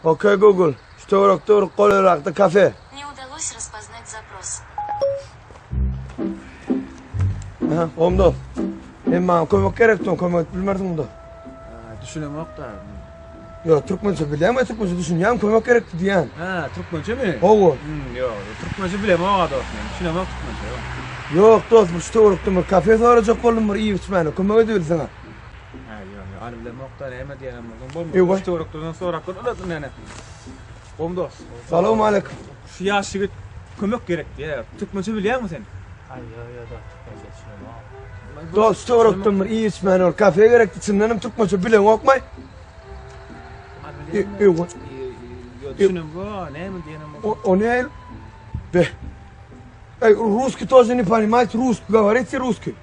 Okey Google, şu töwerekde bir golaýrakda kafe. Не удалось распознать запрос. Aha, gowmy dost? Hem maňa kömek gerekdi, kömek edip bilmersiň dost. Düşünemok-da. Ýok, türkmençe bilýäňmi, türkmençe düşünýäňmi, kömek gerekdi diýýän. Hä, türkmençemi? Hawa. Hmm, ýok, türkmençe bilemok-a dost men. Düşünemok türkmençe, ýok. Ýok dost, bir şu töwerekde bir kafe sorajak boldum, bir iýip-içmäne kömek edibilseň-ä. Hä, ýok, ýok, any bilemok-da, näme diýenem bolsaň bolmaz. Ýok. Şu töwerekden sorap gör, ine, näme. Gowmy dost? Salowmaleýkim. Şu ýaş ýigit kömek gerek diýýär. Türkmençe bilýäňmi sen? Aý, ýok, ýok, dost, türkmençe düşünemok. Dost, şu töwerekden bir iýip-içmäne bir kafe gerekdi, çyndanam türkmençe bileňokmy? Ýok. Ýok, düşünemok, näme diýenem bolsaň. O näl? Be. Ey, русский тоже не понимаете, русский говорите русский.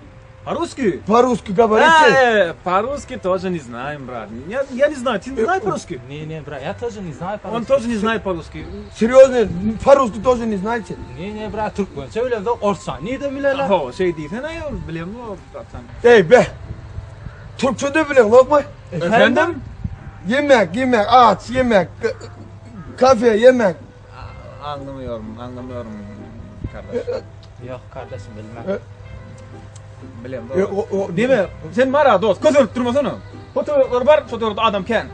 По-русски? По-русски говорите. Э, по-русски тоже не знаем, брат. Я, я не знаю, ты не знаешь по-русски? Не, не, брат, я тоже не знаю Он по-русски. тоже не знает по-русски. Серьезно, по-русски тоже не знаете? Не, не, брат, türkmençe bilemzok, orsça nirden bilerler? Ho, şey diýsene, ýa, bilemok, bratan. Ey be. Türkçe de bileňokmy? Efendim? Yemek, yemek, aç, yemek, kafe, yemek. Anlamıyorum, anlamıyorum kardeş. Ýok, kardeşim, bilmem. Bilem. E, o, o, Deme, sen mara dost, kösenip durmasana. Fotoğraflar bar, fotoğrafda adam kän.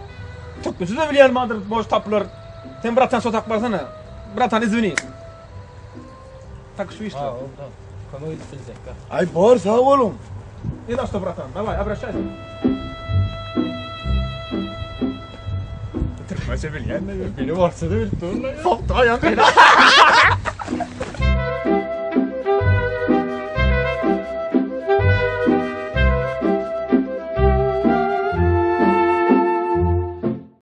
Türkmençe de bilýän bardyr, boş tapylar. Sen bratan şo tak barsana. Bratan izwini. Tak şu işler. Ha, oldu. Kömek edip biljek. Ay bor sag boluň. Ne da что, братан, давай, обращайся. Türkmençe bilýän de Beni orsça da bilip durlar. Soktu aýak.